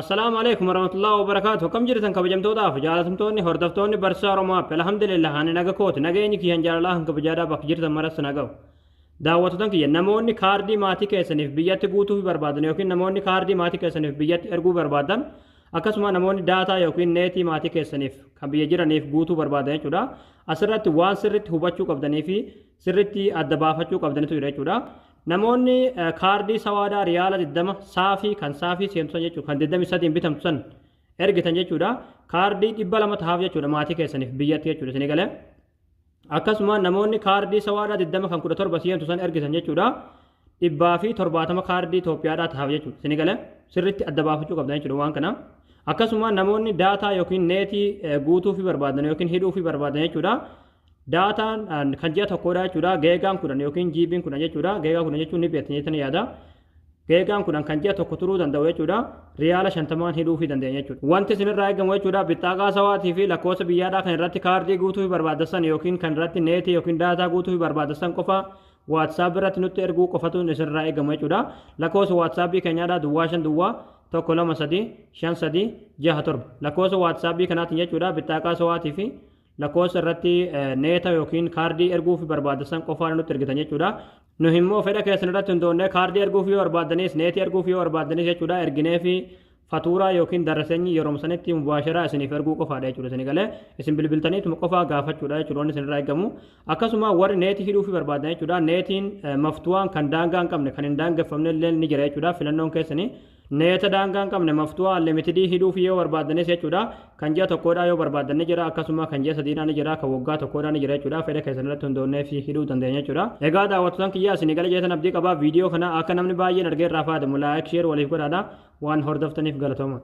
Assalaamu alaikum warahmatullahi wabarakaatuh. Akkam jirtan kabajamtootaaf jaalatamtoonni hordoftoonni Barsiisaa Oromoo App? Alhamdulillah, ani naga kooti. Nageenyi kiyyan jaalalaa hanga kabajaadhaa bakka jirtan maras naga'u. Daawwattoota kiyya, namoonni kaardii maatii keessaniif biyyatti guutuu barbaadan yookiin namoonni kaardii maatii keessaniif biyyatti erguu barbaadan, akkasuma namoonni daataa yookiin neetii maatii keessaniif kan biyya jiraniif guutuu barbaadan jechuudha. Asirratti waan sirritti hubachuu qabdanii fi sirritti adda baafachuu qabdanitu jira jechuudha. Namoonni kaardii sawaadaa riyaala 20 saafii kan saafii seentu san jechuudha, kan 23 bitamtu san ergitan jechuudha. Kaardii 200 tahaaf jechuudha maatii keessaniif biyyatti jechuudha, isinii galee. Akkasuma namoonni kaardii sawaadaa 20 kan 17 seentu san ergitan jechuudha. 170 kaardii Itoophiyaadhaa tahaaf jechuudha. Isinii galee, sirriitti adda baafachuu qabdan jechuudha waan kana. Akkasuma namoonni daataa yookiin neetii guutuu fi barbaadan yookiin hidhuu fi barbaadan jechuudha. Daataan kan ji'a tokkodha jechuudha. Geegaan 10 yookiin GB'n 10 jechuudha. Geegaa 10 jechuun ni beektan jettanii yaada. Geegaan 10 kan ji'a tokko turuu danda'u jechuudha. Riyaala 50n hidhuu fi dandeenya jechuudha. Wanti isinirraa eegamu jechuudha, bixxaaqaa sawaatii fi lakkoofsa biyyaadhaa kan irratti kaardii guutuu fi barbaadassan yookiin kan irratti neetii yookiin daataa guutuu fi barbaadassan qofa WhatsApp irratti nutti erguu qofatu isinirraa eegamu jechuudha. Lakkoofsa WhatsAppii keenyaadhaa 050 123 5367, lakkoofsa WhatsAppii kanaatiin jechuudha, bixxaaqaa sawaatii fi lakkoofsa irratti neeta yookiin kaardii erguu fi barbaadassan qofaan nutti ergitan jechuudha. Nu immoo fedha keessan irratti hundoonnee kaardii erguuf yoo barbaaddanis, neetii erguuf yoo barbaaddanis jechuudha, erginee fi fatuuraa yookiin daraseenyi yeroo sanitti mubaasharaa isiniif erguu qofaadha jechuudha. Isin galee isin bilbiltaniituma qofaa gaafachuudha jechuudha wanni isinirraa eegamu. Akkasuma warri neetii hidhuu fi barbaadan jechuudha, neetiin maftuwaan kan daangaa hin qabne, kan hin daangeffamne illee ni jira jechuudha filannoon keessanii. Neeta daangaa hin qabne maftuwaa unlimited hidhuuf yoo barbaadanis jechuudha, kan ji'a tokkodhaa yoo barbaadan ni jira, akkasuma kan ji'a sadiidhaa ni jira, kan waggaa tokkodhaa ni jira jechuudha. Fedha keessan irratti hundoonnee fi hidhuu dandeenya jechuudha. Egaa daawwattoota kiyyaa, isinii gala jeetan abdii qabaa. Viidiyoo kana akka namni baay'een argee irraa fayyadamu like, share waliif godhaadha. Waan hordoftaniif galatooma.